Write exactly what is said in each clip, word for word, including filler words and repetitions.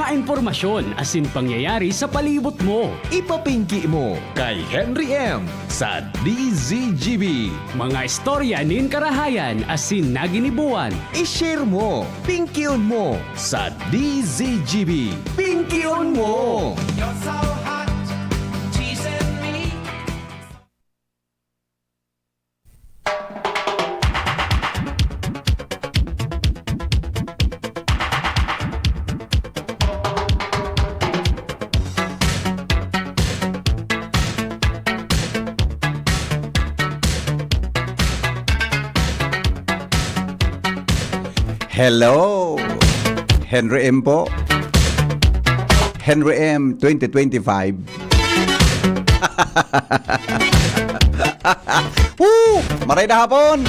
Impormasyon asin pangyayari sa palibot mo. Ipapingki mo kay Henry M sa D Z G B. Mga istorya nin karahayan asin naginibuan. I-share mo, pingkion mo sa D Z G B. Pingkion mo! You're so hot, teasing me. Hello! Henry M po. Henry M twenty twenty-five. Woo! Maray na hapon!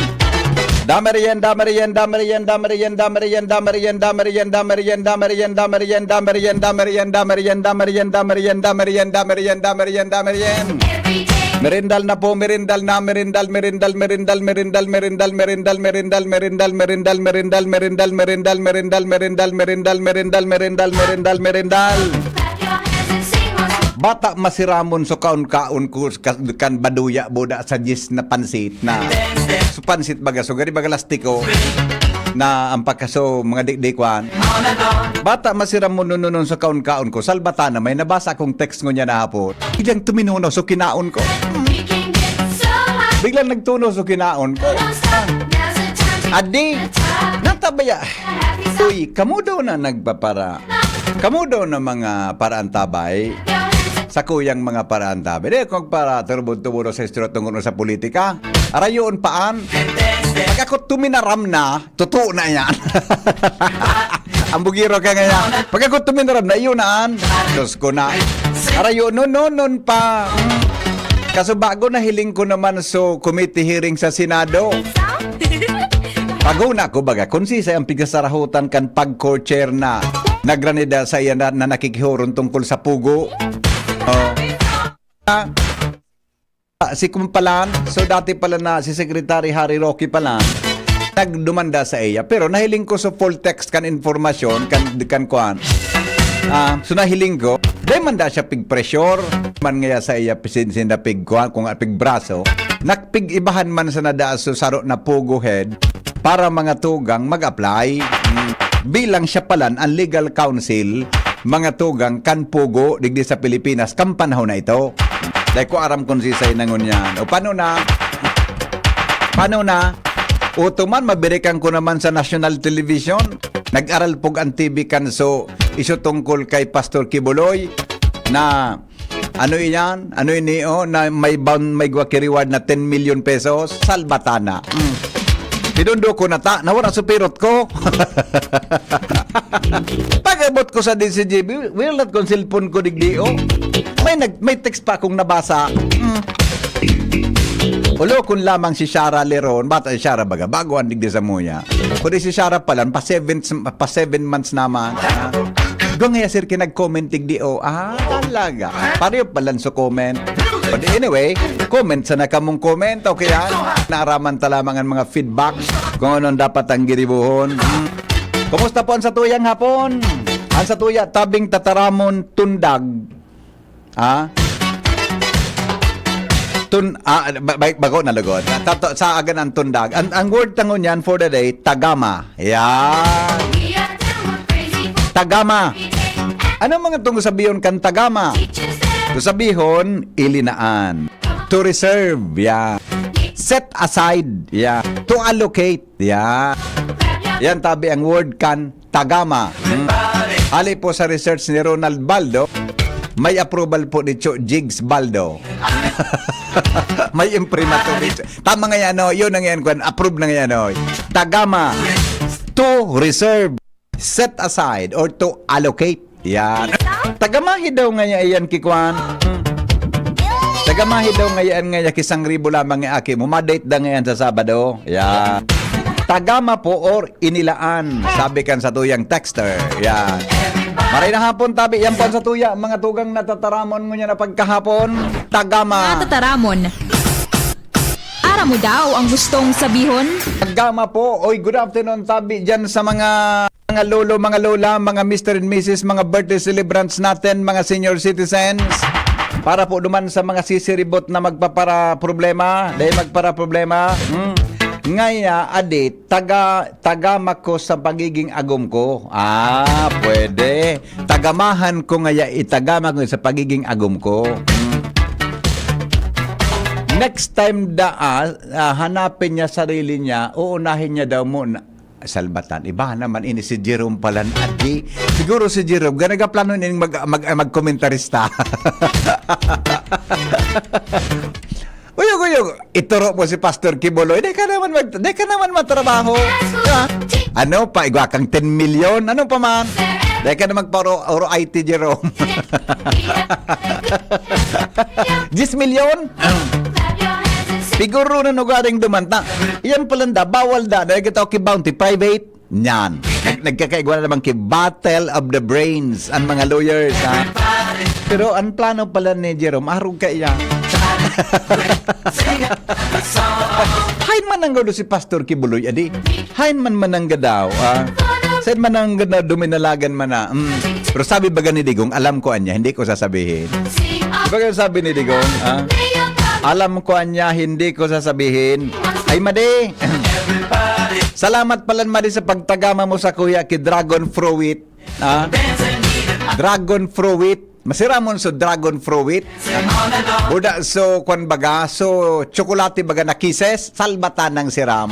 Damariyan, damariyan, damariyan, damariyan, damariyan, damariyan, damariyan, damariyan, damariyan, damariyan, damariyan, damariyan, damariyan, damariyan, damariyan, damariyan, damariyan, damariyan, damariyan. Merindal na po, merindal na, merindal, merindal, merindal, merindal, merindal, merindal, merindal, merindal, merindal, merindal, merindal, merindal, merindal, merindal, merindal, merindal, merindal, merindal, merindal. Bata masiramon so kaon-kaon ko ka-, kan baduya buda sa dyes na pansit na. So pansit baga, so gari baga lastiko na ang pagkaso mga dikdikwan. Bata masiramon nununon sa kaon-kaon ko. Salbata na may nabasa akong text ngunyan na hapon. Biglang tuminunaw so kinaon ko. Biglang nagtunaw so kinaon ko. Adi, natabaya. Uy, kamo daw na nagpapara. Kamo daw na mga paraantabay. Sa kuyang mga paraantabay. Di, kung para turubod-tubudo sa istorya tungkol sa politika. Arayoon paan. Pag ako tuminaram na, totoo na yan. Ang bugiro ka ngayon. Pag ako tuminaram na, iyon na an. Diyos ko na. Arayoon, non, non, non pa. Kaso bago nahiling ko naman so committee hearing sa Senado. Paguna ko baga, kung sisay ang pigasarahutan kan pag-co-chair na nagranida sa iya na, na nakikihoron tungkol sa pugo. Oh. Ah, si Kumpalan, so dati pala na si Secretary Harry Roque pala, nagdumanda sa iya. Pero nahiling ko sa full text kan informasyon, kan, kan kuan. Ah, so nahiling ko, dahil man da siya pig-pressure, man ngaya sa iya pisinsin na pig-kuan, kung pig-braso, nakpig-ibahan man sa nadaas so saro na pugo head, para mga tugang mag-apply. Mm. Bilang siya palan ang legal counsel, mga tugang kan pugo digdi sa Pilipinas kan panahon na ito. Dai ko aram kung sisay na ngunyan. O paano na? Paano na? Uto man, mabirikan ko naman sa national television. Nag-aral pog ang T V kan so, iso tungkol kay Pastor Kibuloy na Ano iyan? Ano ini, oh, na may bound, may gwaki reward na ten million pesos? Salbatana. Mm. Pinundo ko na ta, nawara sa pirot ko. Pag-abot ko sa D C G B, wala na kong cellphone ko digdi, oh. May nag-, may text pa akong nabasa. Mm. Ulo kun lamang si Shara Leron, bata si Shara baga, bago ang digdi sa muya. Kundi si Shara palan, pa seven, pa seven months naman. Ah. Gwa ngaya, sir, ki nag-comment digdi, oh. Ah, talaga. Pareho palan so comment. But anyway, comment sana kamong comment, okay yan? Naaraman ta lamang ang mga feedback kung anong dapat ang giribuhon. Hmm. Kumusta po ang satuyang hapon? Ang satuya, tabing tataramon, tundag. Ha? Tun-, ah, ba-, ba-, bago na lugod. Tato, sa agan ang tundag. Ang, ang word tangon yan for the day, tagama. Yan. Tagama. Ano mga tungkol sabihon kan tagama? So, sabihon, ilinaan. To reserve, yeah. Set aside, yeah. To allocate, yeah. Yan, tabi ang word kan tagama. Hmm. Hali po sa research ni Ronald Baldo, may approval po ni Cho Jigs Baldo. May imprimatur ni Cho. Tama nga yan, no? Yun ang yan, kwan. Approve na nga yan, no? Tagama. To reserve, set aside, or to allocate. Yan. Tagamahi daw nga yan, kikwan. Hmm. Tagamahi daw nga yan, nga yan, kisang ribo lamang nga aki mo. Madate da nga yan sa Sabado. Yan. Tagama po or inilaan, sabi kan satuyang texter. Yan. Maray na hapon, tabi. Yan po ang satuya, mga tugang natataramon ngunyan na pagkahapon. Tagama. Natataramon. Aram mo daw ang gustong sabihon? Tagama po. Oy, good afternoon, tabi, dyan sa mga Mga lolo, mga lola, mga mister and missus, mga birthday celebrants natin, mga senior citizens. Para po duman sa mga sisiribot na magpapara-problema, dahil magpara-problema. Hmm. Ngaya, adi, taga, tagama ko sa pagiging agom ko. Ah, pwede. Tagamahan ko ngaya, itagama ko sa pagiging agom ko. Hmm. Next time da, ah, ah, hanapin niya sarili niya, uunahin niya daw muna. Salbatan. Iba naman ini si Jerome palan, adi. Siguro si Jerome, ga nagaplano ning mag, mag, magkomentarista. Uyog, uyog. Ituro mo si Pastor Kibuloy. Di ka naman mag, di ka naman matrabaho. Di ba? Ano pa? Igwa kang ten milyon? Ano pa man? Di ka na magpa-oro, oro I T, Jerome. Diyes milyon? Siguro na nugaring dumanta. Iyan palan da, bawal da. Dahil kita okay bounty, private. Niyan. Nag-, nagkakaigwa na naman ki Battle of the Brains ang mga lawyers, ha? Pero ang plano pala ni Jerome, arog ka iya. Hain man ang gado si Pastor Kibuloy, adi? Hain man manangga daw, ah? Sain manangga na duminalagan man na? Mm. Pero sabi baga ni Digong, "Alam ko anya, hindi ko sasabihin." Di ba kaya sabi ni Digong, ah? "Alam ko anya, hindi ko sasabihin." Ay, madi. Salamat palan, madi, sa pagtagama mo sa kuya ki Dragon Fruit. Ah? Dragon Fruit. Masiramon so Dragon Fruit. Buda so kwan baga, so tsokolate baga na kisses, salbatan ng siram.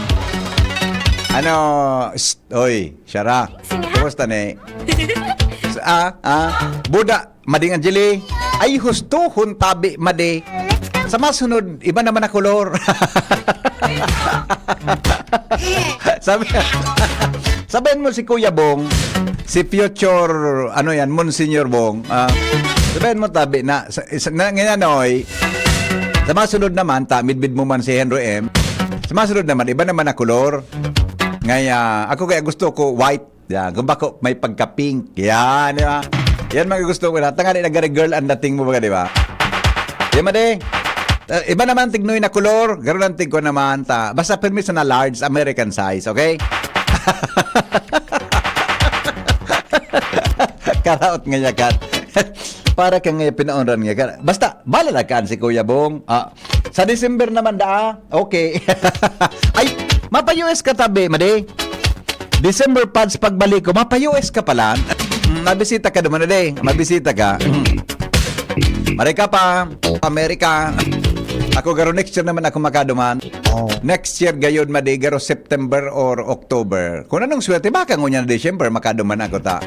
Ano, st-, oy, Shara. Kumusta ni? Ah, ah, buda, Mading Angeli, ay husto hon tabi, madi. Sa masunod, iba naman na kolor. Sabi, sabihin mo si Kuya Bong, si future, ano yan, Monsignor Bong, ah, sabihin mo tabi na, sa, sa, na, ngayon, oy, sa masunod naman, ta, midbid mo man si Henry M, sa masunod naman, iba naman na kolor. Ngaya, ako kaya gusto ko white. Yan, kung bako may pagka-pink. Yan, di ba? Yan mga gusto ko na. Tangali na gari girl ang dating mo, baga, di ba? Yan, madi. Uh, iba naman tignoy na kolor, garo lang tig ko naman ta. Basta permi sa na large, American size, okay? Karaot nga yakat. Para ka nga pinaonran nga ka. Basta, bala na kaan si Kuya Bong. Ah, sa December naman daa, okay. Ay, mapa-U S ka tabi, madi. December pads pagbalik ko, mapa-U S ka pala. Mm, mabisita ka naman, adi. Mabisita ka. Mm. Maray ka pa, Amerika. Ako garo next year naman ako makaduman. Oh. Next year gayod, madi, garo September or October. Kung anong swerte, baka ngunyan na December, makaduman ako ta.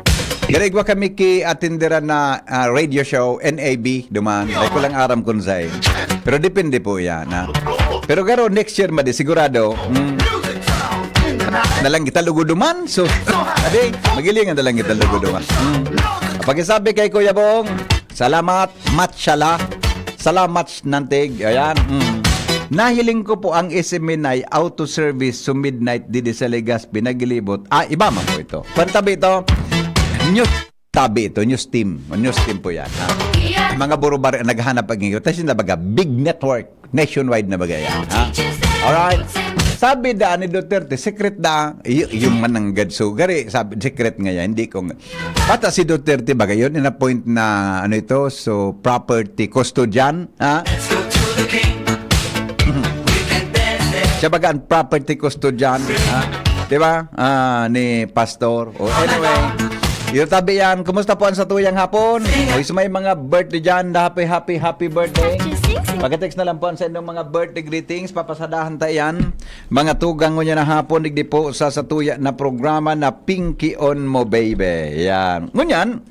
Garo igwa kami ki atinderan na, ah, radio show, N A B, duman. Ay ko lang aram kun say. Pero depende po yan, ha? Pero garo next year, madi, sigurado. Mm. Na lang kita luguduman. So, adi, magilingan na lang kita luguduman. Mm. Pakisabi kay Kuya Bong, salamat, matshala. Salamat, nantig. Ayan. Mm. Nahiling ko po ang S M N I auto service sa midnight didi sa Legazpi, naglibot. Ah, iba man po ito. Pantabi ito. News tabi ito. News team. News team po yan. Ha? Mga burubari ang naghahanap pag-ingiro. Tapos yung nabaga, big network. Nationwide na bagay yan. Ha? Alright. Sabi daan ni Duterte, secret da. Y- yung mananggad sugari. Sabi, secret nga yan. Hindi ko nga. Bata si Duterte bagay yun. In-appoint na, ano ito, so property custodian. Ha? Siya baga ang property custodian, ha? Di ba? Ah, ni Pastor. O, anyway, yung tabi yan. Kumusta po ang satuyang hapon? O, sa may mga birthday dyan, happy, happy, happy birthday. Pag-text na lang po ang sa inyong mga birthday greetings. Papasadahan ta yan. Mga tugang ngunyan na hapon, digdi po sa satuya na programa na Pinky on Mo Baby. Yan. Ngunyan,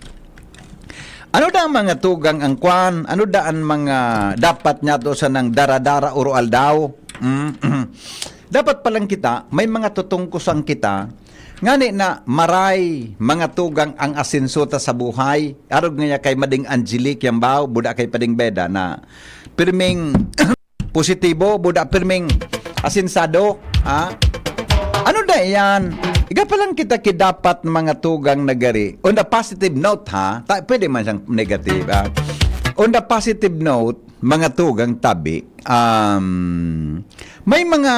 ano da ang mga tugang ang kwan? Ano da ang mga dapat niya to sa nang dara-dara uro aldaw? Mm. Dapat palang kita, may mga tutungkusan kita, ngani na maray, mga tugang ang asenso ta sa buhay. Arog nga kay Mading Angelique Yambao, buda kay Pading Beda na pirming positibo, buda pirming asensado, ha? Ano na iyan? Iga pa lang kita ki dapat mga tugang nagari. On the positive note, ha? Ta, pwede man siyang negative, ha? On the positive note, mga tugang tabi, um, may mga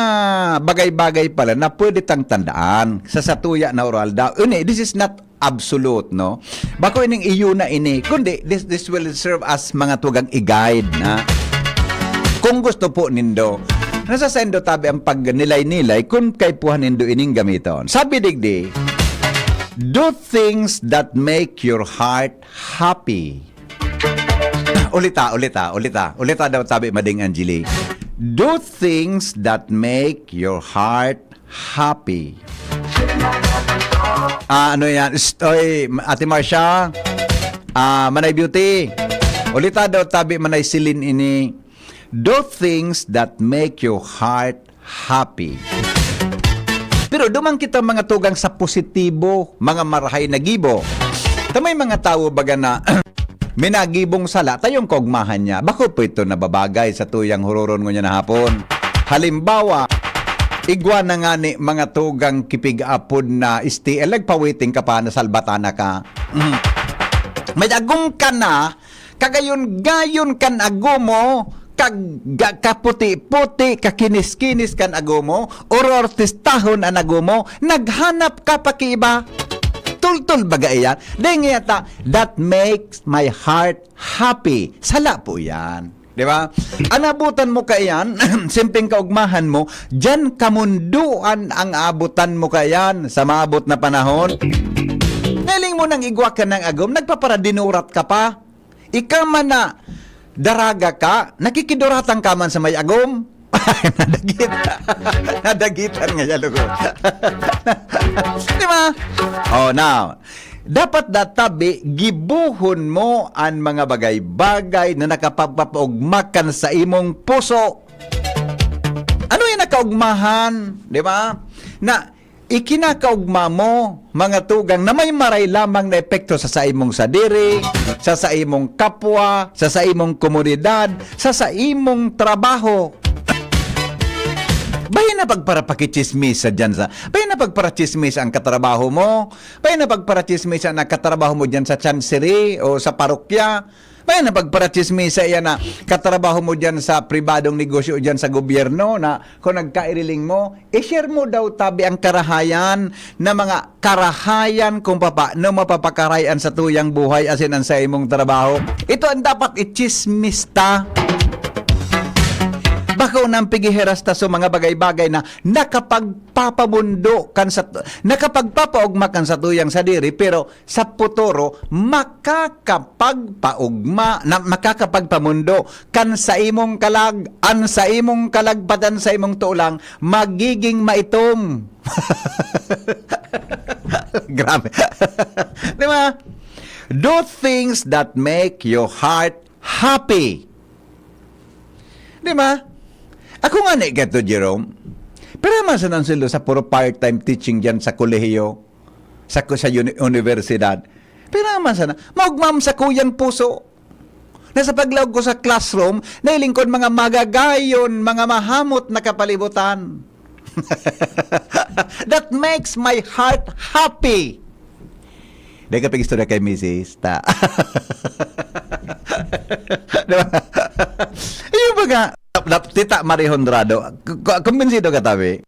bagay-bagay pala na pwede tang tandaan sa satuya na oral daw. Ini, this is not absolute, no? Bako ining iyo na ini, kundi this, this will serve as mga tugang i-guide na kung gusto po nindo, nasa saindo tabi ang pagnilay-nilay kung kaipuhan nindo ining gamiton. Sabi digdi, "Do things that make your heart happy." Ulita, ulita, ulita. Ulita daw tabi, Mading Angeli. "Do things that make your heart happy." Ah, ano yan? St- oy, Ate Marcia, ah, Manay Beauty. Ulita daw tabi, Manay Celine ini. "Do things that make your heart happy." Pero duman kita mga tugang sa positibo, mga marahay na gibo. Ta may mga tawo baga na minagibong sala, tayong kaugmahan niya. Bako po ito nababagay sa tuyang huroron ngunyan na hapon. Halimbawa, igwa na nga ni mga tugang kipig-apod na S T L, nagpawiting ka pa, nasalbatan na ka. Mm. May agom ka na, kagayon-gayon kan agom mo, kag-, ga-, kaputi-puti, kakinis-kinis kan agom mo, or artistahon an agom mo, naghanap ka pa ki iba. Tultol baga iyan. Dahil nga ta, "That makes my heart happy." Sala po yan. Di ba? An abutan mo kaiyan, simping kaugmahan mo, diyan kamunduan ang abutan mo kaiyan sa maabot na panahon. Nailing mo nang igwa ka ng agom, nagpaparadinurat ka pa. Ika man na daraga ka, nakikiduratan ka man sa may agom. Nadagit. Nadagitan nga siya, lugod. Di ba? Oh, now, dapat databi, gibohon mo an mga bagay-bagay na nakapagpapaugma kan sa imong puso. Ano yung nakaugmahan? Di ba? Na ikinakaugma mo, mga tugang, na may maray lamang na epekto sa saimong sadiri, sa saimong kapwa, sa saimong komunidad, sa saimong trabaho. Bahin na pagparapakichismisa dyan sa, bahin na pagparachismisa ang katrabaho mo, bahin na pagparachismisa ang katrabaho mo dyan sa chancery o sa parokya, bahin na pagparachismisa yan na katrabaho mo dyan sa pribadong negosyo o dyan sa gobyerno na kung nagkairiling mo, i-share mo daw tabi ang karahayan na mga karahayan kung papaano mapapakarayan sa tuyang buhay asin ang sa imong trabaho. Ito ang dapat ichismis ta. Bako nang pigiheras ta sa mga bagay-bagay na nakapagpapamundo kan sa, nakapagpapaugma kan sa tuyang sadiri, pero sa puturo, makakapagpaugma, na makakapagpamundo kan sa imong kalag, an sa imong kalagpatan sa imong tulang, magiging maitom. Grabe. Di ba? Do things that make your heart happy. Di ba? Ako nga ni gato, Jerome. Pero man sa nang sundo sa puro part-time teaching dyan sa kolehiyo, sa, sa uni-, universidad. Pero man sana, maugmam sa kuyang puso. Na sa paglaog ko sa classroom, nailingkod mga magagayon, mga mahamot na kapalibutan. That makes my heart happy. Dahil ka pag-istorya kay misis, ta. Di ba? Yung baga, nap-, nap-, tita Marie Honrado, k-, k-, kumbinsido ka, tabi.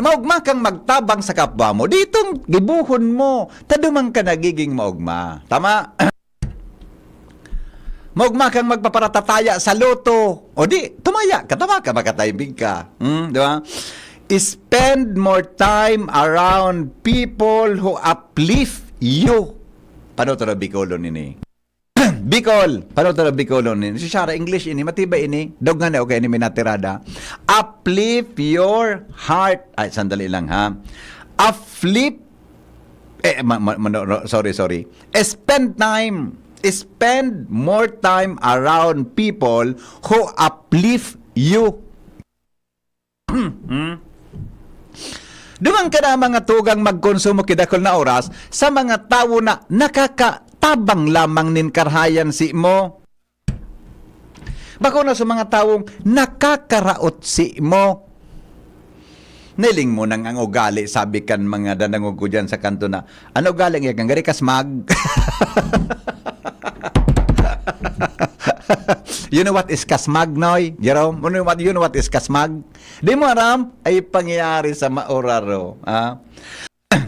Maugma kang magtabang sa kapwa mo. Ditong gibuhon mo, taduman ka nagiging maugma. Tama? Maugma kang magpaparatataya sa loto. O di, tumaya ka, tama ka, makataybig ka. Hmm, di ba? Spend more time around people who uplift you. Paano to na Bicolon ini? Bicol! Paano to na Bicolon ini? Si Shara, English ini, matibay ini. Dog nga na, okay, ini minatirada. Uplift your heart. Ay, sandali lang, ha. Uplift, eh, ma-, ma-, ma-, no, no, sorry, sorry. Spend time. Spend more time around people who uplift you. Hmm? Duman ka na mga tugang magkonsumo kidakol na oras sa mga tawo na nakakatabang lamang nin karahayan si mo. Bako na sa mga tawong nakakaraot si mo. Nailing mo nang ang ugali, sabi kan mga danangog ko dyan sa kanto na, "Ano ugali nga kan gari kasmag?" You know what is kasmag, Noy? Jerome, you know what, you know what is kasmag? Di mo aram? Ay pangyayari sa mauraro. Ah?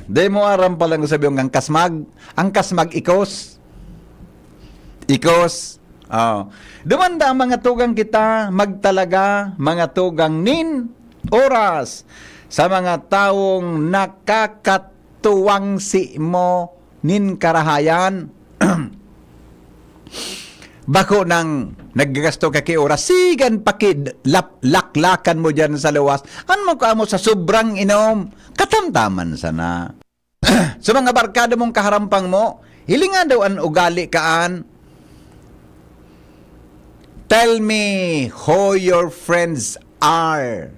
Di mo aram pala ang sabi ang kasmag? Ang kasmag ikos. Ikos. Oh. Dumanda ang mga tugang kita, magtalaga, mga tugang nin oras sa mga tawong nakakatuwang si mo nin karahayan. Bako nang naggagasto ka ki oras, sigan pakid lap-, laklakan mo diyan sa luwas. Ano mo kaamo sa sobrang inom? Katamtaman sana. Sa mga barkada mong kaharampang mo, hilinga daw an ugali kaan. "Tell me who your friends are,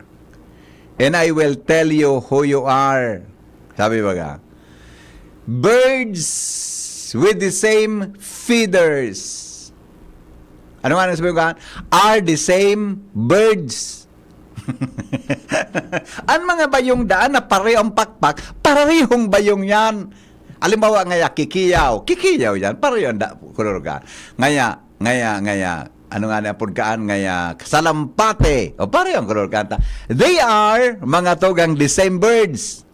and I will tell you who you are." Sabi baga, "Birds with the same feathers." Ano nga ang sabi ko? "Are the same birds." Ang mga bayong daan na pareho ang pakpak, parehong bayong yan. Halimbawa, ngaya, kikiyaw. Kikiyaw yan. Pareho ang da-, kolor ka. Ngaya, ngaya, ngaya. Ano nga na pud kaan? Ngaya, salampate. O, pareho ang kolor kanta. They are, mga tugang, the same birds.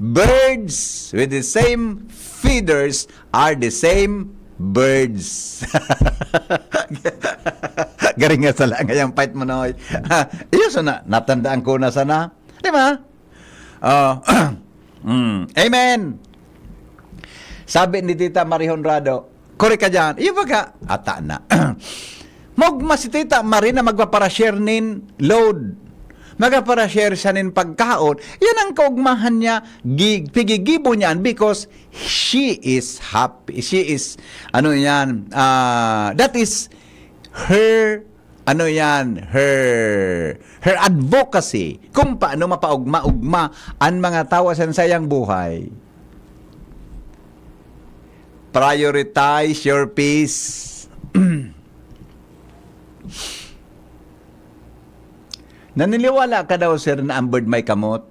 Birds with the same feathers are the same birds. Garing nga sala ngayang fight mo, Noy. Iyo, so na, natandaan ko na sana. Di ba? Oh. Mm. Amen. Sabi ni Tita Marie Honrado, "Korek ka dyan." Iyo ba ka? Ata na. Maugma si Tita Marie na magpapara-share nin load. Magpapara-share siya nin pagkaon. Yan ang kaugmahan niya. Gi-, pigigibo niyan because she is happy. She is, ano yan, ah, that is her, ano yan, her, her advocacy kung paano mapaugma-ugma ang mga tawo sa sayang buhay. Prioritize your peace. Naniniwala ka daw, sir, na ang bird may kamot?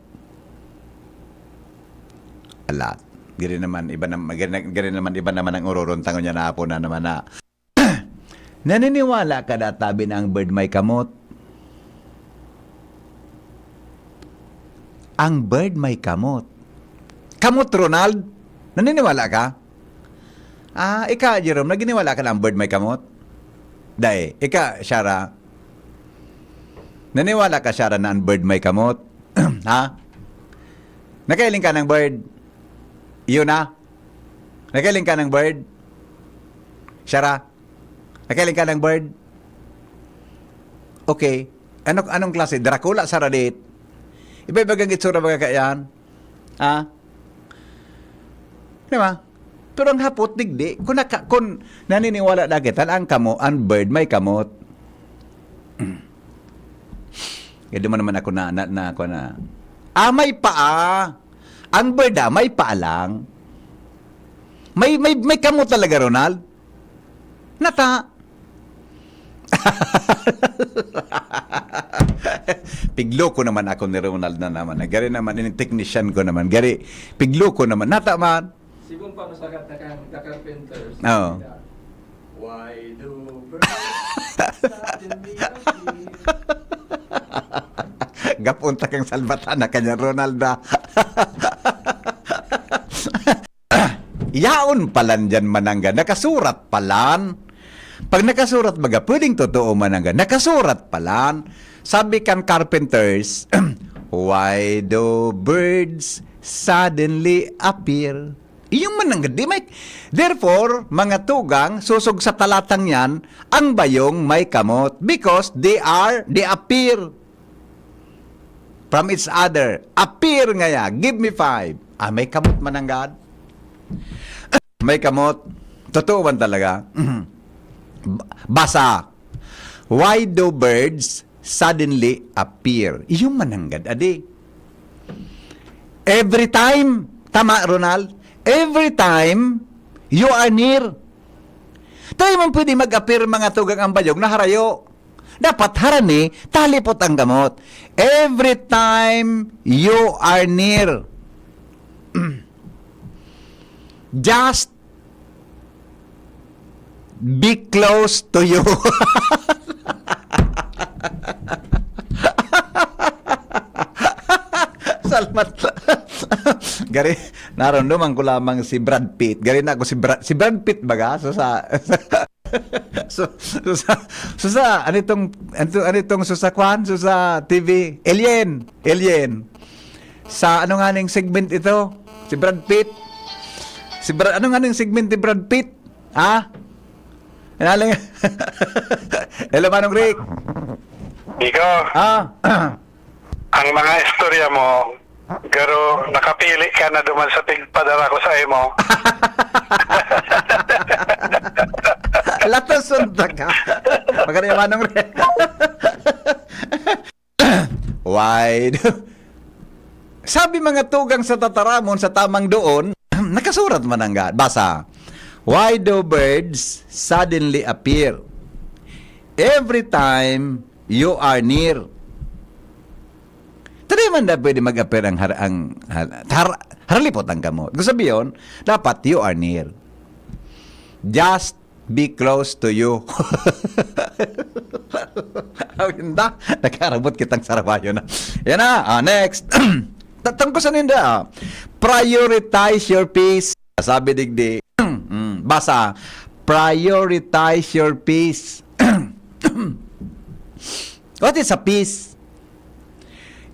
Ala, giri naman, iba nam-, giri na-, giri naman, iba naman ang ururontangon niya na apo na naman na. Naniniwala ka da, tabi, na ang bird may kamot? Ang bird may kamot. Kamot, Ronald? Naniniwala ka? Ah, ika, Jerome, naniniwala ka na ang bird may kamot? Dai, ika, Shara? Naniwala ka, Shara, na ang bird may kamot? Ha? Nakailing ka ng bird? Yun na? Nakailing ka ng bird? Shara? Nakailing ka ng bird? Okay. Ano, anong klase? Dracula, Saradit? Iba-iba kang itsura, baga kaiyan? Ha? Di ba? Pero ang hapot, digdi. Kung, naka, kung naniniwala na kita, ang kamo, ang bird may kamot. Kaya di mo naman ako na, na, na, ako na. Ah, may paa. Ang bird, ah, may paa lang. May, may, may kamot talaga, Ronald. Nata. Pigloko naman ako ni Ronald na naman. Gari naman, ini technician ko naman. Gari, pigloko naman. Nata man. Sigon pa mo sa kanta kan The Carpenters. Oo. Why do birds suddenly appear? Gapon ta kang salbatan na kanya, Ronald, ah. Yaon palan diyan, mananggad. Nakasurat palan. Pag nakasurat, baga, pwedeng totoo, mananggad. Nakasurat palan. Sabi kan Carpenters, "Why do birds suddenly appear?" Iyong mananggad, di may. Therefore, mga tugang, sosog sa talatang yan, ang bayong may kamot. Because they are, they appear from each other. Appear ngaya. Give me five. Ah, may kamot, mananggad. May kamot. Totoo man talaga. Ba-, basa. Why do birds suddenly appear? Iyong mananggad, adi. Every time, tama, Ronald? Every time you are near. Tayo man pwede mag-appear, mga tugang, ang bayong na harayo. Dapat harani, talipot ang kamot. Every time you are near. Just be close to you. Salamat. Gari, naramdaman ko lamang si Brad Pitt. Gari na ako si Brad, si Brad Pitt baga? So sa, so, so sa, so sa, ano itong, ano, ano itong so sa kwan? So sa T V? Alien. Alien. Sa ano nga ning segment ito? Si Brad Pitt? Si Brad, ano nga ning segment ni Brad Pitt? Ha? Ano lang? Hello, Manong Rick. Ikaw, Ah, ang mga istorya mo, garo nakapili ka na duman sa pigpadara ko sa imo. Latos unta ka. Maganda yung Manong Rick. Why do... Sabi mga tugang sa tataramon sa tamang doon, nakasurat man ang God. Basa, "Why do birds suddenly appear every time you are near?" Tadi man na pwede mag-appear ang, har, ang har, har, haralipot ang kamot. Gusto sabihin, dapat you are near. Just be close to you. Awinda, nagkarabot kitang sarabayo na. Yan na, ah, next. Tatangkosan ninda, ah. Prioritize your peace. Sabi digdi, mm, basa, "Prioritize your peace." What is a peace?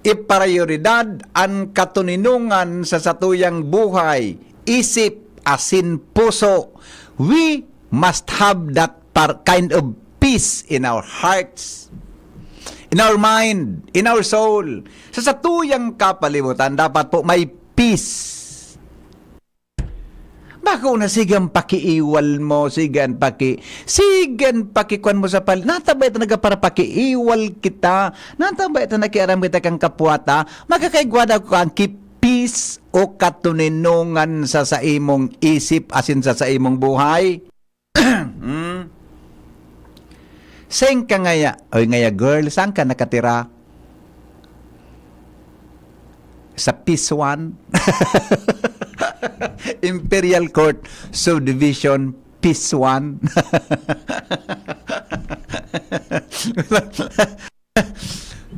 Iprayoridad an katoninongan sa satuyang buhay, isip, asin puso. We must have that par-, kind of peace in our hearts, in our mind, in our soul. Sa satuyang kapalibutan, dapat po may peace. Bako na sigan pakiiwal mo, sigan paki, sigan pakikwan mo sa pal-, nata ba ito nagaparapakiiwal kita? Nata ba ito nakiaram kita kan kapwa ta? Makakaigwa daw ko ang ki-peace o katoninongan sa saimong isip asin sa saimong buhay? Hmm? Saan ka ngaya? Oy, ngaya girl, saan ka nakatira? Sa Pisuan. Imperial Court Subdivision Pisuan.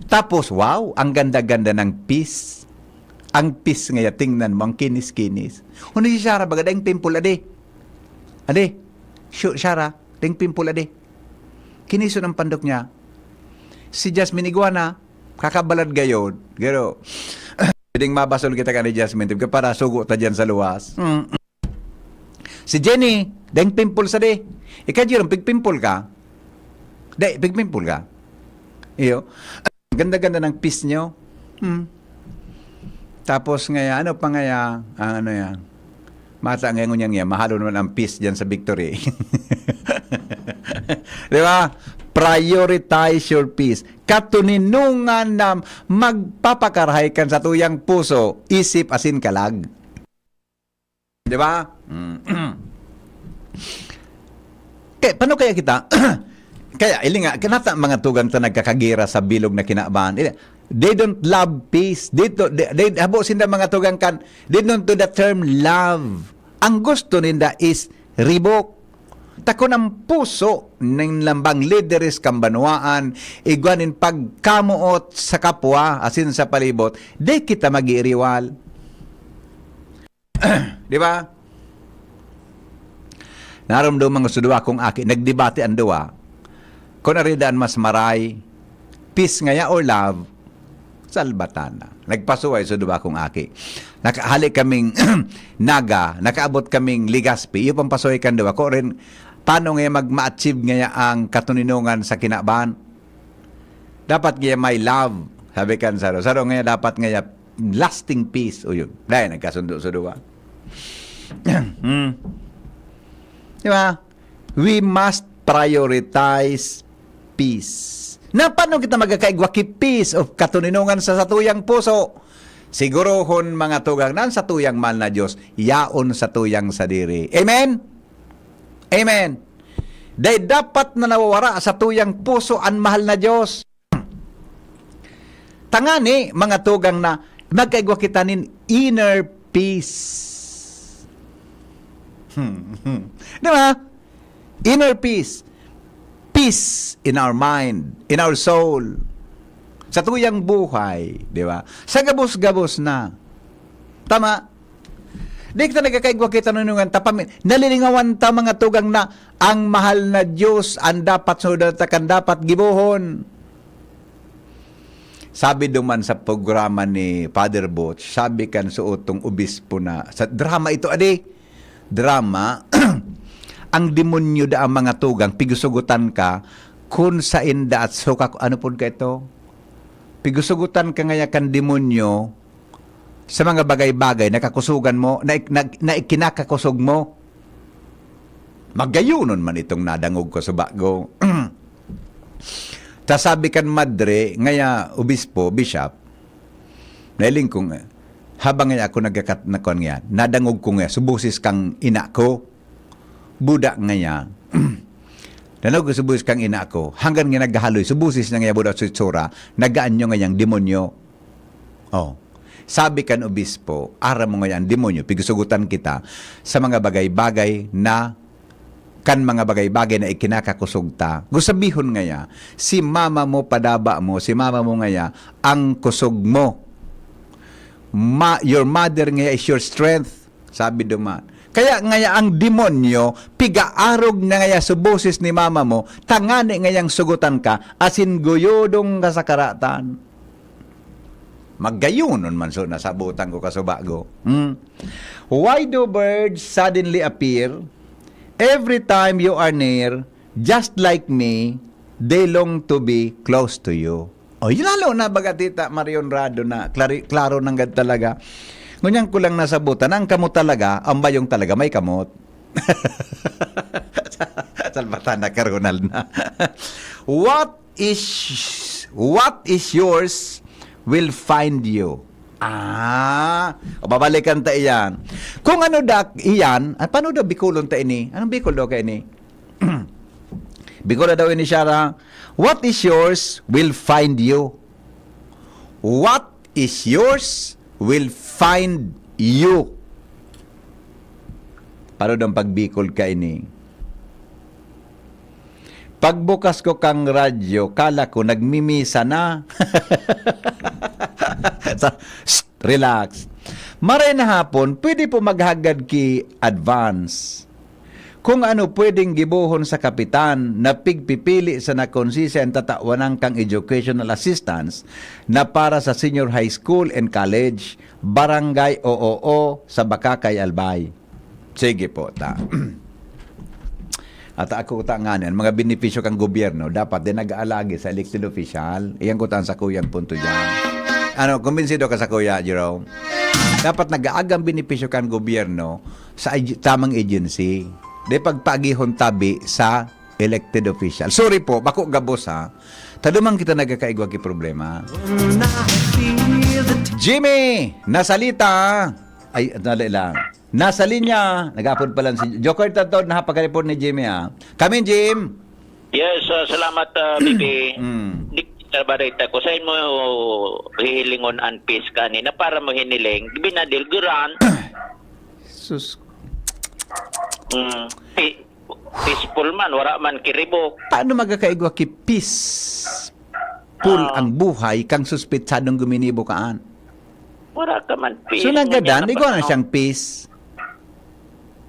Tapos, wow, ang ganda-ganda ng peace. Ang peace ngaya, tingnan mo, ang kinis-kinis. Ano si Shara, baga daing pimple, adi? Adi? Shu-, Shara, daing pimple, adi? Kinison ang pandok niya. Si Jasmine Iguana, kakabalad gayod. Pero, pwedeng mabasol kita ka ni Jasmine, para sugo ta dyan sa luwas. Mm. Si Jenny, daing pimple sa di. Ikaw, Jerome, pigpimple ka? Di, pigpimple ka? Iyo. Ganda-ganda ng peace nyo. Hmm. Tapos ngaya, ano pa ngaya, ang ano yan? Mata ngayon yan, yan. Mahalo naman ang peace dyan sa Victory. Di ba? Prioritize your peace. Katuninungan na magpapakarahay kan sa tuyang puso, isip, asin kalag. Di ba? Mm. Kaya, paano kaya kita? Kaya, ili nga, kanata mga tugang ta nagkakagira sa bilog na kinaban. Ili, they don't love peace. They, do- they, they, habo sinda mga tugang kan, they don't do the term love. Ang gusto ninda is ribok. Takon ang puso nin lambang lideres kan banwaan, igwa nin pagkamoot sa kapwa, asin sa palibot, di kita mag-iiriwal. Di ba? Narumduman ko sa duwa kong aki, nagdebate ang duwa. Kung ari daan mas maray, peace ngaya or love, salbatana. Nagpasuway sa duwa kong aki. Nakahali kaming Naga, nakaabot kaming Legazpi. Iyo pang pasuway kan duwa. Ko rin, paano ngaya mag-ma-achieve ngaya ang katuninongan sa kinaban? Dapat ngaya may love. Sabi kan saro. Saro ngaya dapat ngaya lasting peace. O yun. Dahil nagkasundo sa duwa. Hmm. Di ba? We must prioritize peace. Na paano kita magkakaigwa ki peace of katuninongan sa satuyang puso? Sigurohon mga tugang na ang satuyang mahal na Diyos, yaon satuyang sadiri. Amen? Amen. Dahil dapat na nawawara sa tuyang puso ang mahal na Diyos. Tangani, mga tugang na, magkaigwa kita nin inner peace. Hmm, hmm. Di ba? Inner peace. Peace in our mind, in our soul. Sa tuyang buhay, di ba? Sa gabos-gabos na. Tama? Di kita nagkakaigwa kita nunungan, tapami-, nalilingawan ta mga tugang na ang mahal na Diyos, ang dapat sunod ta, kan dapat gibohon. Sabi duman sa programa ni Father Butch, sabi kan suotong obispo na, sa drama ito, adi, drama, ang demonyo da ang mga tugang, pigusugutan ka, kun sain da at suka, ano pod ka ito? Pigusugutan ka ngaya kan demonyo sa mga bagay-bagay na kakusugan mo, na, na, na ikinakakusog mo. Magayonon man itong nadangog ko sa bago. Ta sabi kan madre, ngaya obispo, bishop, nailing ko nga, habang ngaya ako nagkakat-, nakuan ngaya, nadangog ko ngaya, sa boses kang ina ko, buda ngaya, nadangog ko sa boses kang ina ko, hanggang nga naghahaloy, sa boses na ngaya buda sa itsura, nagaanyo ngayang demonyo. Oh. Sabi kan obispo, aram mo ngaya ang demonyo, pigusugutan kita sa mga bagay-bagay na kan mga bagay-bagay na ikinakakusog ta. Gusabihon ngaya, si mama mo, padaba mo, si mama mo ngaya, ang kusog mo. Ma-, your mother ngaya is your strength, sabi duman. Kaya ngaya ang demonyo, pigaarog na ngaya sa boses ni mama mo, tangani ngayang sugutan ka, asin guyodong ka sa karatan. Magayonon man so nasabutan ko kasubago. Hmm. Why do birds suddenly appear every time you are near, just like me, they long to be close to you? Oh, yun lalo na baga, Tita Marion Rado, na klari-, klaro nanggad talaga. Ngunyan ko lang nasabutan, ang kamot talaga, ang bayong talaga, may kamot. Salvatana ka, Ronald, na. What is, what is yours will find you. Ah, babalikan ta iyan. Kung ano dak iyan, ah, paano daw Bicolon ta ini? Anong Bicol daw ka ini? Bicol daw ini siya ra. What is yours will find you. What is yours will find you. Paano daw pag Bicol ka ini? Pagbukas ko kang radyo, kala ko nagmimisa na. Sa, shh, relax. Maray na hapon, pwede po maghagad ki advance. Kung ano pwedeng gibohon sa kapitan na pigpipili sa nakonsisi ang tatawanan kang educational assistance na para sa senior high school and college, barangay o oo sa Bacacay, Albay. Sige po, ta. At ako ta nga niyan, mga benepisyo kang gobyerno, dapat din nag-aalagi sa elected official. Iyan ko ta ang sakuyang punto dyan. Ano, kumbinsido ka sa kuya, Jerome? Dapat nag-aagang benepisyo kang gobyerno sa ag-, tamang agency. Di pagpaagihon tabi sa elected official. Sorry po, bako gabos ha. Taduman kita nagkakaigwa ki problema. Jimmy, nasalita. Ay, dali lang. Nasa linya, nag-apod pa lang si Joker Tatod, nahapagaripon ni Jimmy, ah. Kami, Jim. Yes, ah, salamat, ah, Bibi. Mm. Di kita barita ko. Sa mo hihilingon an peace kanina para mo hiniling, binadil guran. Sus. Mm. Pi-, peaceful man, wala man kiribok. Paano magkakaigwa ki peace? Full Ah. Ang buhay kang suspetsadong guminibo kaan. Wala ka man peace. So, nagadan, Ngunyan igwa na napatanaw. Siyang peace.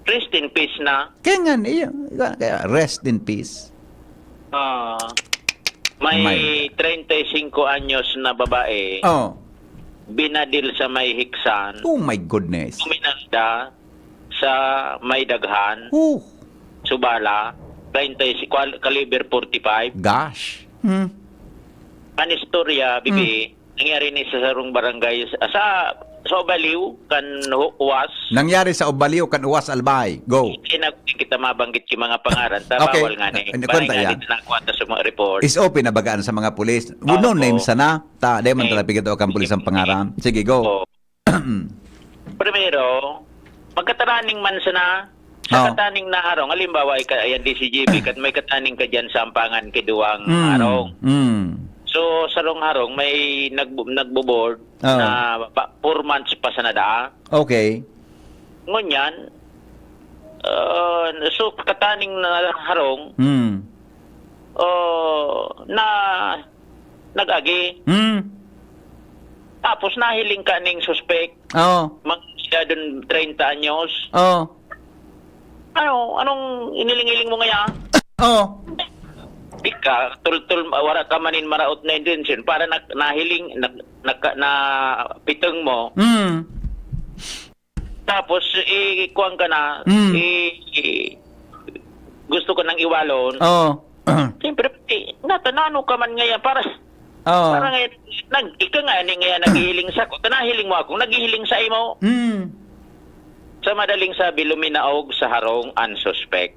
Rest in peace na. Kaya nga, iyo, igwa na kaya, rest in peace. Ah, may My God. Treinta y cinco anyos na babae, Oh. Binadil sa may Hiksan, Oh my goodness. Kuminalda sa may Daghan, Oh. Subala, treinta y cinco, kal-, caliber forty-five. Gosh. Hmm. An istorya, Bibi, Hmm. Nangyari ni sa sarong barangay sa, sa, sa Obaliw, kan Hu-, Uwas. Nangyari sa Obaliw, kan Uwas, Albay. Go. Hindi na kita mabanggit yung mga pangaran. Ta, Okay. bawal nga ni. Ah, Barangay kwenta yan. Dito na kwenta sa mga report. Is open na bagaan sa mga pulis. With no Opo. Name sana. Ta, di man Name. Talaga pigito kang pulis ang pangaran. Sige, go. Opo. Primero, magkataraning man sana, sa Oo. Kataning na harong, halimbawa, ika-, ayan, D C G B, kat-, may kataning ka dyan sa Ampangan, Kiduwang, Mm, harong. Mm. So, sarong harong, may nagbo-, nagbo-board Oo. Na ba, four months pa sana daa. Okay. Ngunyan, ah, so, kataning na harong, Hmm. oh, na nag-agi. Hmm. Tapos nahiling ka ning suspek. Oh. Mag-, siya dun treinta anyos. Oh. Ano, anong iniling-iling mo ngaya? Oh. Ika, tultul, wala ka manin maraot na intensyon para na, nahiling, na, na, na pitong mo. Hmm. Tapos, i-, kuwan ka na, Mm. i-, i-, gusto ka nang iwalon. Oo. Siyempre, eh, natanano ka man ngayon para, Oo. para ngayon, nag-, ika nga, ni ngayon naghihiling sa ko, tanahiling mo akong naghihiling sa imo. Mm. Sa madaling sabi, luminaog sa harong ang suspect.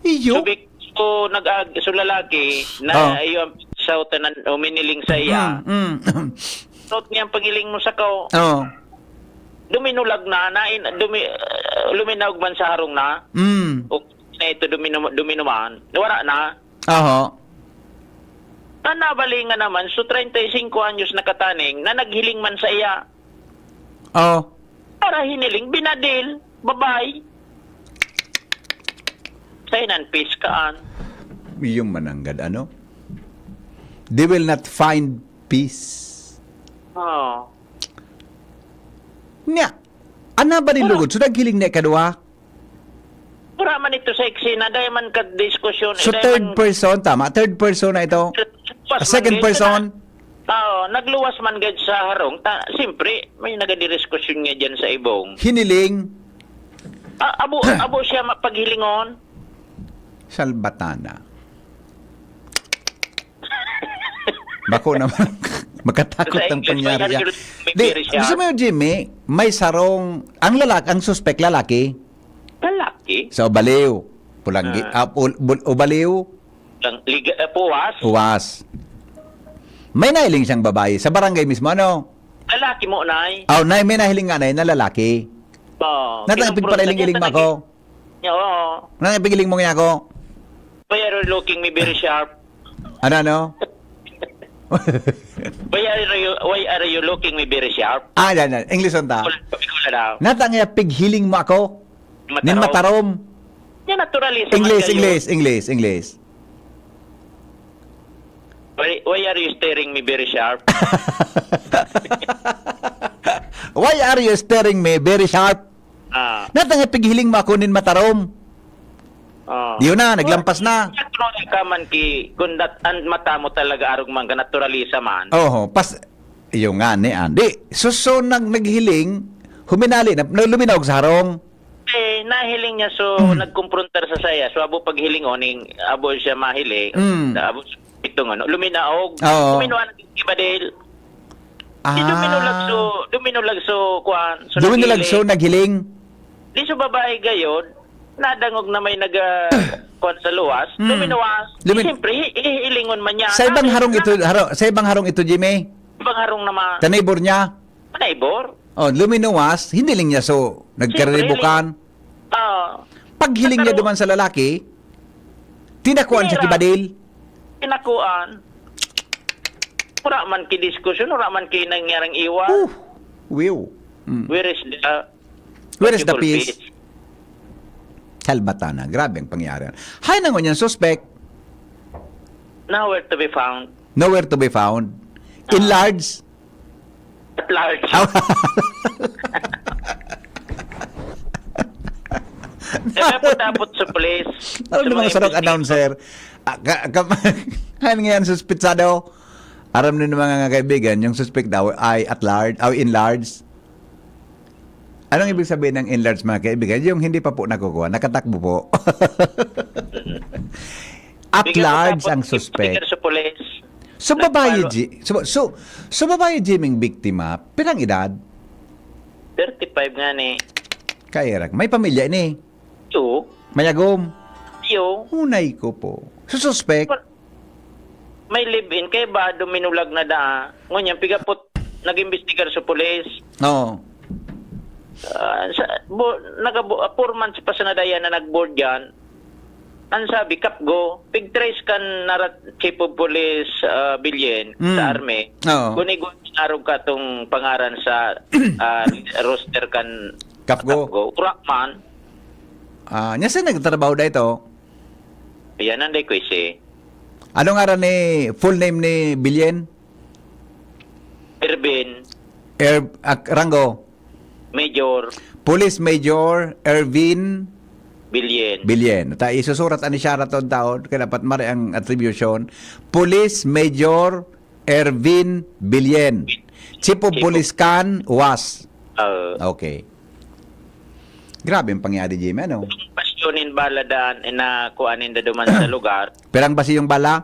Iyo? So, big-, so, nag-ag-, so, lalaki, na Oo. iyo ang sa tanan, uminiling sa iya. Mm, mm. Suot niya ang paghiling mo sa ko. Oo. Duminulag na, na in, dumi-, ah, luminaog man sa harong na. Mm. O na ito, duminu-, duminuman. Wala na. Aho. Nanabalingan naman, so treinta y cinco anyos na kataning na naghiling man sa iya. Oh. Para hiniling, binadil, babay. Sa inan, peace kaan. Yung mananggad, ano? They will not find peace. Oo. Nya, ana ba ni Ano? Lugod? So, naghiling na ikaduha? Wala man ito sa eksena, dahil man ka-diskusyon, So, dahil third man person, tama? Third person na ito? First A second man, person? Oo, nagluwas man gad sa harong. Ta-, siyempre, may nagadiriskusyon nga dyan sa ibong. Hiniling? Ah, abo, abo siya mapaghilingon. Salbatana. Bako naman, makatakot Sa ang English, pangyari may yan. Di, very sharp. Gusto mo yung Jimmy, may sarong, ang lalak-, ang suspek lalaki? Lalaki? Sa Ubaliw. Pulanggi-, Ah. ah, ul-, bul-, Ubaliw. Lang, liga-, eh, puwas? Puwas. May nailing siyang babae sa barangay mismo, ano? Lalaki mo, Nay. Oh, Nay, may nahiling nga, Nay, na lalaki. Oo. Natang Kinumpronta pigpalailing-iling niya mo ako? talaga. Oo. Nang ipigiling mo nga ako? Why are you looking me very sharp? Ano, ano? Why are you, why are you looking me very sharp? Ah, yan, yan. English on ta. Wala, wala daw. Natang iya pighiling mo ako? Matarom. Nin matarom. Yan, naturalista man English, kayo. English, English, English. Why, why are you staring me very sharp? Why are you staring me very sharp? Ah. Natang ipighiling mo ako nin matarom. Ah. Yun na, naglampas na. Natural ka man ki, kung dat-, ang mata mo talaga arog man ka, naturalisa man. Oho, pas-, iyo nga ni, ah. Di, so, so, nag-, naghiling, huminali na, na luminaog sa harong. Eh, nahiling niya, so, Mm. nagkumprontar sa saya. So, abo paghiling, o, ning, abo siya mahiling, Mm. abo Itong ano, luminaog. Oo. Luminaog ang ibadil. Di Ah. duminulag so, duminulag so, kuwan, so Duminulag so, naghiling. naghiling. Di so babae gayod, nadangog na may nag, ah, kuwan sa luwas, Hmm. luminuwas. Lumin- Siyempre, hi-, hihilingon man niya. Sa ibang Sabi, harong na- ito, haro-, sa ibang harong ito, Jimmy? Ibang harong naman. Sa neighbor niya? Sa neighbor. Oh, luminuwas, hiniling niya so, Siyempre, nagkaribukan. Oo. Paghiling niya Pero duman sa lalaki, tinakuan sa Tinira. kibadil. Tinakuan. Wala man ki diskusyon, wala man ki nangyaring iwas. Oh, wiw. Mm. Where is the, Where is the what you call peace? peace? Salbatana. Grabe ang pangyayari. Hay, nangon yan, suspect. Nowhere to be found. Nowhere to be found. Ah. Enlarge. At large. Aw. Eh, may putapot sa pulis. Alam Sa ng mga mga sarong investigation. announcer. Ah, ka-, ka-, ano nga yan, suspitsado? Aram din ng mga kaibigan, yung suspect daw ay at large, ay enlarge. Anong ibig sabihin ng enlarge, mga kaibigan? Yung hindi pa po nakukuha, nakatakbo po. At Bigyan mo large tapos ang yung suspect. sticker sa pulis. So, babae, Nagpalo- G-, so, so, so, babae, Jimmy, ang biktima, pirang edad? Thirty-five nga ni. Kaya, may pamilya ini. Iyo. Mayagom. Iyo. Hunay ko po. So, suspect? Wal-, may live-in. Kaya ba, duminulag na da? Ngunyan, pigapot, nag-imbestigar sa pulis. Oo. Ah, sa, bo-, nagabo-, ah, four months pa sa nadaya na nag-board yan. Ang sabi, Kapgo, pigtrace kan narat Chief of Police, ah, Bilyen Mm. sa Army. Oo. Guni-guni arog ka tong pangaran sa, ah, roster kan Kapgo. Kapgo. Urak man. Ah, nya saan nagtrabaho da ito? Yan ang dai ko isi. Ano ngaran ni, full name ni Bilyen? Ervin. Er-, ak-, rango? Major. Police Major Ervin Bilyen. Bilyen. Ta, isusurat ani siya raton taon, kaya dapat mare ang attribution. Police Major Ervin Bilyen. Chief of Chief of Police kan was. Oo. Okay. Grabe ang pangyari, Jimmy, ano? Basyo nin bala daan, eh, na kuan ninda duman sa lugar. Pirang basyo yung bala?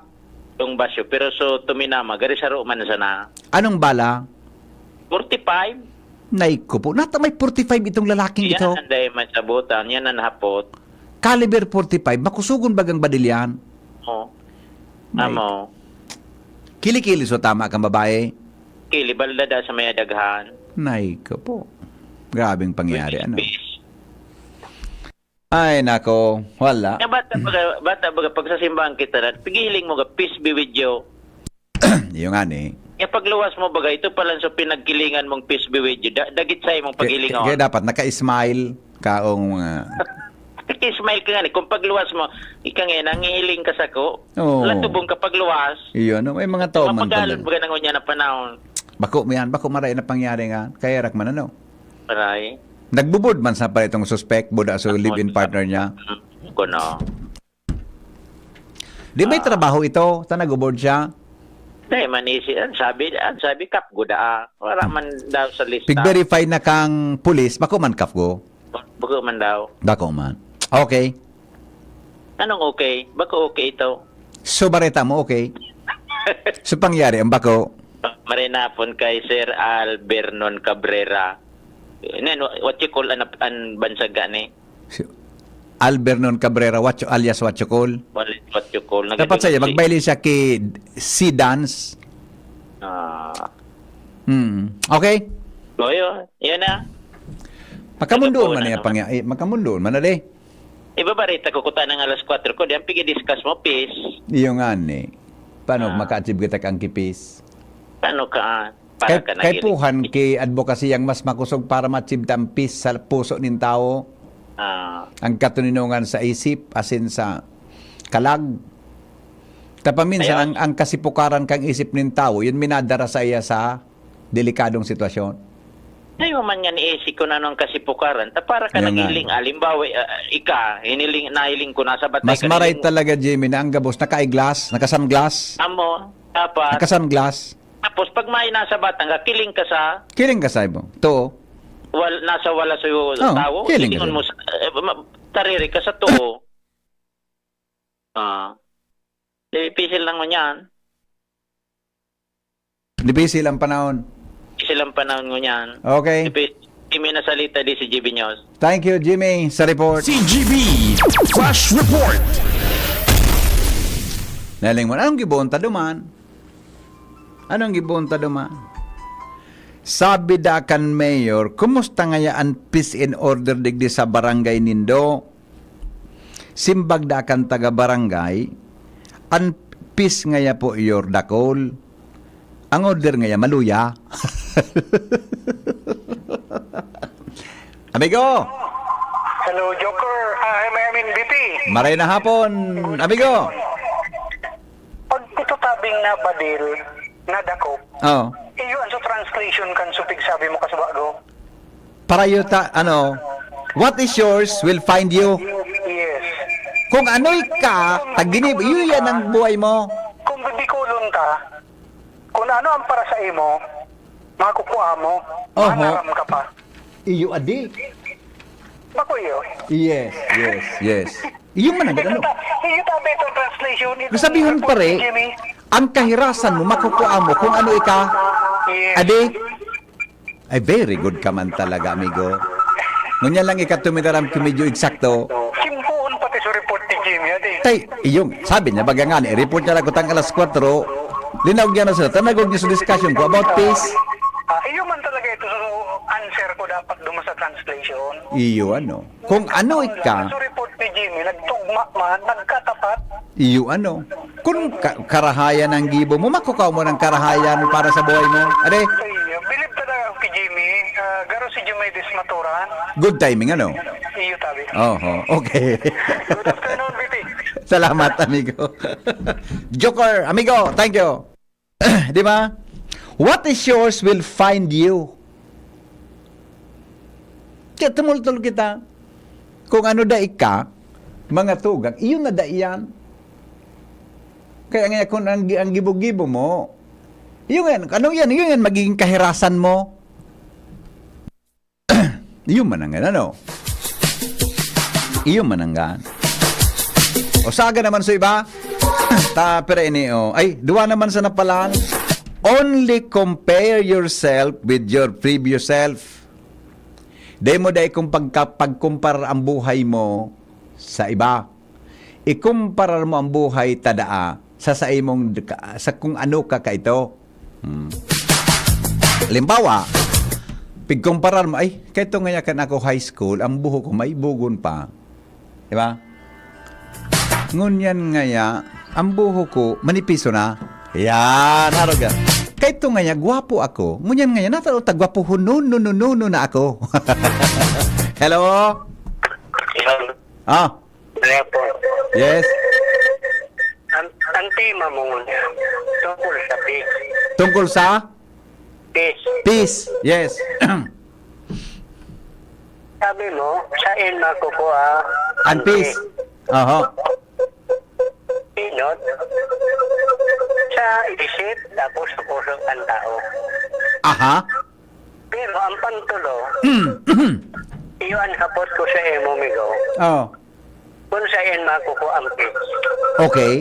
Yung basyo. Pero so, tuminama, gari saro man sana. Anong bala? Forty-five. Nay ko po. Nata may forty-five itong lalaking Yan ito. Ang dahil may sabutan. Yan ang hapot. Caliber forty-five. Makusugon bagang badil yan? Oo. Nay. Amo. Kili-kili so tama kang babae. Kili, balda da sa may adaghan. Nay ko po. Grabeng pangyari, ano? Peace. Ay, nako. Wala. Nga bata baga, bata baga, pag sa simbahan kita na, pigiling mo ga, "Peace be with you." Yung nga ni. Nga pagluwas mo baga, ito pala so pinagkilingan mong "Peace be with you." Da-, dagit sa imong Kaya, pagilingon. Kaya dapat naka-smile kaong, ah, Naka-smile ka nga ni. Kung pagluwas mo, ika nga, nangihiling ka sa ko. Oo. Latubong ka pagluwas. Iyo, no? May mga tao man Mapagalon talaga. Baga nangon niya na panahon. Bako mo yan. Bako maray na pangyari nga. Kaya rak man, ano? Aray. Nagbubud man sa pala itong suspect, buda so Ako, live-in partner niya. Mm, kuno. Di may Ah. trabaho ito? Ta nagbubud siya? Di, manisi. Ang sabi, ang sabi, kap, guda, ah. Wala man daw sa lista. Pig-verify na kang pulis, bako man kap go? Bako man daw. Bako man. Okay. Anong okay? Bako okay ito. So, bareta mo, okay? So, pangyari, ang bako? Marinapon kay Sir Albernon Cabrera. Nen, what you call an, an bansag gani? Si Albernon Cabrera, what you, alias what you call? What, what you call? Dapat sa'yo, Nagdulog si magbaili siya kay si Dance. Ah. Hmm. Okay? O, yun. Yun na. Makamundoon Ito po man na niya naman. Pangya-, eh, makamundoon man na, de. Ibabarita ko, kuta ng alas kwatro ko, di ang pigi-discuss mo, peace. Iyo nga ni. Paano Ah. maka-achieve kita kang kipis? Paano ka, ah, para Kay, ka kay nagili- puhan ki advocacy ang mas makusog para ma-achieve ta ang peace sa puso nin tawo. Ah. Ang katuninongan sa isip, asin sa kalag. Tapaminsan, Ayun. ang, ang kasipukaran kang isip nin tawo, yun minadara sa iya sa delikadong sitwasyon. Ayaw man nga ni Esi kung ano ang kasipukaran. Ta para ka Yan nga. naghiling, alimbawa, ah, ika, hiniling, nahiling ko, nasa batay Mas ka, maray hiling mo. talaga, Jimmy, na ang gabos naka-eyeglass, naka-sunglass. Amo, dapat. Naka-sunglass. Tapos, pag may nasa batang ka, kiling ka sa Kiling ka sa ibo. Too. Wal-, nasa wala sa Oh, tawo, kiling ka kilingon sa mo sa, eh, ma-, tariri ka sa too. Ah. Dipisil lang mo niyan. Dipisil ang panahon. Dipisil ang panahon mo niyan. Okay. Dipi-, Jimmy na salita di si G B News. Thank you, Jimmy, sa report. C G B Flash Report. Naling mo, anong gibohon ta duman? Anong gibohon ta duman? Sabi da kan mayor, "Kumusta ngaya an peace and order digdi sa barangay nindo?" Simbag da kan taga-barangay, "An peace ngaya po, Your Dakol. Ang order ngaya, maluya." Amigo! Hello, Joker. Ah, I mean, B P. Maray na hapon, amigo! Pag ito tabing na badil, na dakop, Oh. iyo, ang sa translation kan supig sabi mo, kasubago. Para yuta, ano, what is yours will find you. Yes. Kung ano'y ka, tag-inib, iyo yan ang buhay mo. Kung bibikulon ka, kung ano ang para sa imo, makukua mo, Oho. manaram ka pa. Iyo, adi. Bako iyo. Yes, yes, yes. Iyo man ang ano. Iyo tabi itong translation. Itong Masabihon, report pare, ni Jimmy. Ang kahirasan mo, makukua mo kung ano ika. Yes. Adi? Ay, very good ka man talaga, amigo. Ngunyan lang ika tuminaram ki medyo eksakto. Simpuon pati sa report ni Jimmy, adi. Tay, iyong, sabi niya, baga nga, i-report niya lang kutang alas kwatro, linawag niya na sila, tanagog niya sa discussion ko about peace. Ah, iyo man talaga ito sa answer ko dapat duman sa translation. Iyo, ano. Kung ano ika. Sa report ni Jimmy, nagtugma man, nagkatapat. Iyo, ano. Kung ka-, karahayan ang gibo mo, makukaw mo ng karahayan para sa buhay mo. Ade? Iyo, bilib talaga ako kay Jimmy. Ah, garo si Jimmy Desmaturan. Good timing, ano? Iyo, tabi. Oho, okay. Good afternoon, B P. Salamat, amigo. Joker, amigo, thank you. Di ba? What is yours will find you. Kaya tumultol kita. Kung ano dai ka, mga tugang, iyon na dai yan. Kaya nga kung ang, ang gibo-gibo mo, yun yan, ano yan, yun yan, magiging kahirasan mo. Yun man ang ano. Iyo man ang gaan. O saga naman sa iba. Ta, pero ini, oh. Ay, duwa naman sa napalan. Only compare yourself with your previous self. Dai mo dai kung pagka, pagkumparar ang buhay mo sa iba. Ikumparar mo ang buhay tadaa sa saimong, sa kung ano ka kaito. Hmm. Halimbawa, pigkumparar mo, "Ay, kaito ngaya kan ako high school, ang buhok ko may bugon pa." Di ba? "Ngunyan ngaya, ang buhok ko manipiso na." Yan, arog yan. "Kaito ngaya, gwapo ako. Ngunyan ngaya, natao ta gwapo ho, no, no, no, no, no na ako." Hello? Yan. Ah, Kaya po. Yes. Ang, ang tema mo ngunyan, tungkol sa peace. Tungkol sa Peace. peace. Yes. Sabi mo, saan makukuha Ang peace. Oho. Inot sa isip, tapos sa puso ng tao. Aha. Pero ang pantulo, Mm. iyo ang hapot ko sa imo, migo. Oh. Kung saan makukuha ang peace. Okay.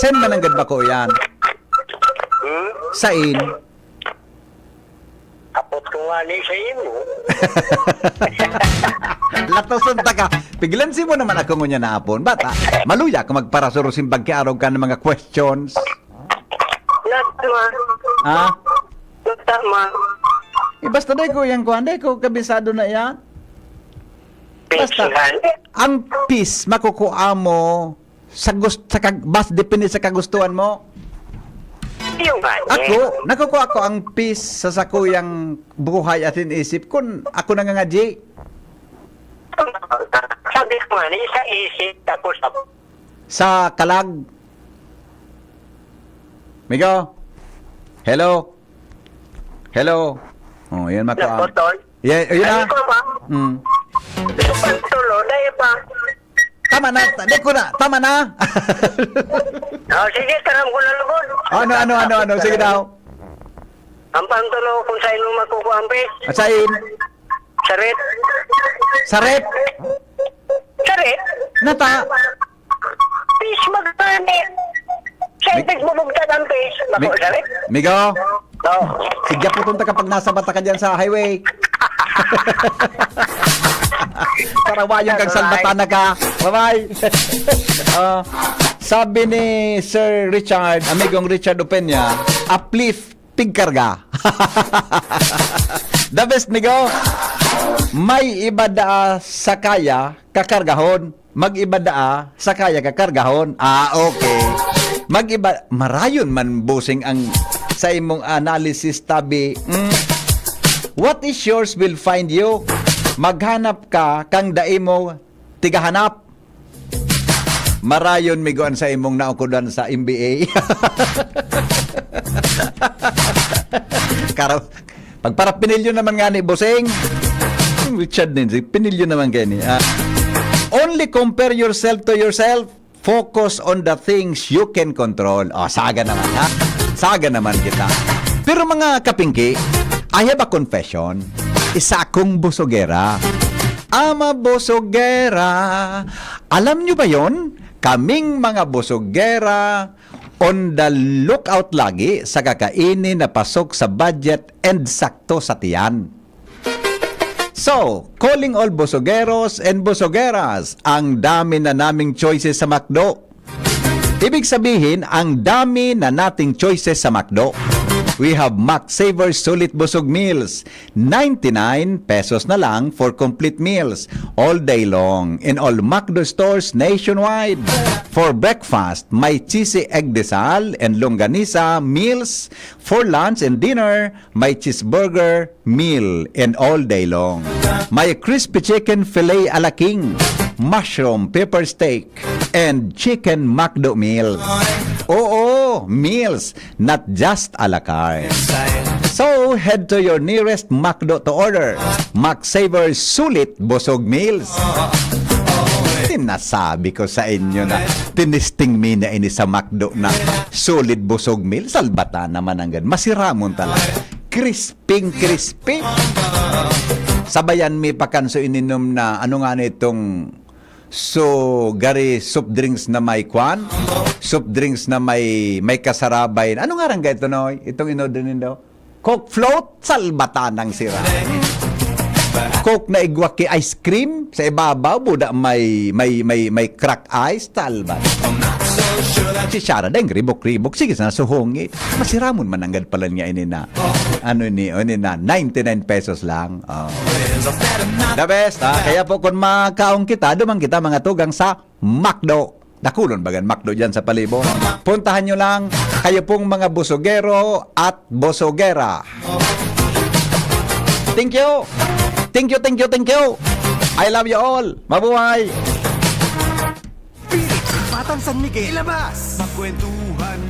Saan man ang gadbako yan? Hmm? Sain? Hapot ko nga ni sa imo. Latoson ta ka. Piglansi mo naman ako ngunya na apon. Bata, maluya ka magparasuro simbag ki arog ka ng mga questions. Lahat man. Ha? Lahat man. Eh, basta dai ko yang kuhan, dai ko kabisado na yan. Basta, Peace. Ang peace, makukuha mo sa gust sa kag mas depende sa kagustuhan mo. Iyo nga. Ako, nakukuha ko ang peace sa sakuyang buhay at inisip kun ako nangangadyi. Sabi ko nga, ni sa isip, tapos sa Sa kalag. Migo. Hello. Hello. Oh, yan mako. Naputol. Yeah, yun na. Ano pa ba? Mm. Pagtulo, dahil pa. Tama na, di ko na, tama na. Oh, sige, taram ko na lugod. Ano, ano, ano, ano, sige daw. Ang pangtulo kung saan mo makukuha ang peace. At sain, Sa rep. sa rep, Sa rep. nata, Peace magkani. Sa Mi- ipig mo bugtad ang peace. Bako Mi- sa rep. Migo, Oh. sigya po ka pag nasa bata ka dyan sa highway. Tarawayon kag salbatan na ka. Bye-bye. Ah, sabi ni Sir Richard, amigong Richard Opeña, uplift, pigkarga. The best, migo. May iba daa sa kaya kakargahon. Mag-iba daa sa kaya kakargahon. Ah, okay. Mag-iba, marayon man busing ang sa imong analysis, tabi. Mm. What is yours will find you. Maghanap ka kang dai mo tigahanap. Marayon, migo, an sa imong naukodan sa M B A. Kara-, pagparapinilyo naman nga ni Boseng. Richard Ninzi, pinilyo naman kayo ni. Ah. Only compare yourself to yourself. Focus on the things you can control. Oh, saga naman, ha? Saga naman kita. Pero mga kapingki, I have a confession. Isa akong busogera. Ama busogera. Alam nyo ba yon? Kaming mga busogera, on the lookout lagi sa kakaini na pasok sa budget and sakto sa tiyan. So, calling all busogeros and busogeras, ang dami na naming choices sa McDo. Ibig sabihin, ang dami na nating choices sa McDo. We have Mac Saver Sulit Busog Meals. Ninety-nine pesos na lang for complete meals all day long in all McDo stores nationwide. For breakfast, may cheesy egg desal and longganisa meals. For lunch and dinner, may cheeseburger meal and all day long. May crispy chicken fillet a la king, mushroom pepper steak, and chicken McDo meals. Oo, meals, not just a la carte. So, head to your nearest McDo to order. Mac Saver Sulit Busog Meals. Sinasabi ko sa inyo na tinisting mi na ini sa McDo na Sulit Busog Meals. Salbata naman ang gan. Masiramon talaga. Crisping crispy. Sabayan mi pa kan so ininom na, ano nga na itong, so, gari soft drinks na may kwan? Soft drinks na may, may kasarabay. Ano nga rin ito, no? Itong in-order nindo? Coke float, salbata ng sira. Coke na igwa ki ice cream, sa ibabaw, buda may, may, may, may crack ice, salbat. Si Shara, dahil ribok-ribok, sige sana suhungi. Masiramon mananggad pala niya ini na. Ano ni, ano na, ninety-nine pesos lang. Oh. The best, ha? Kaya po, kung makaon kita, duman kita, mga tugang, sa McDo. Dakulon bagan McDo dyan sa Palibo. Puntahan nyo lang, kayo pong mga busugero at busugera. Thank you! Thank you, thank you, thank you! I love you all! Mabuhay! Pilit Patang San Miguel. Ilabas! Magkwentuhan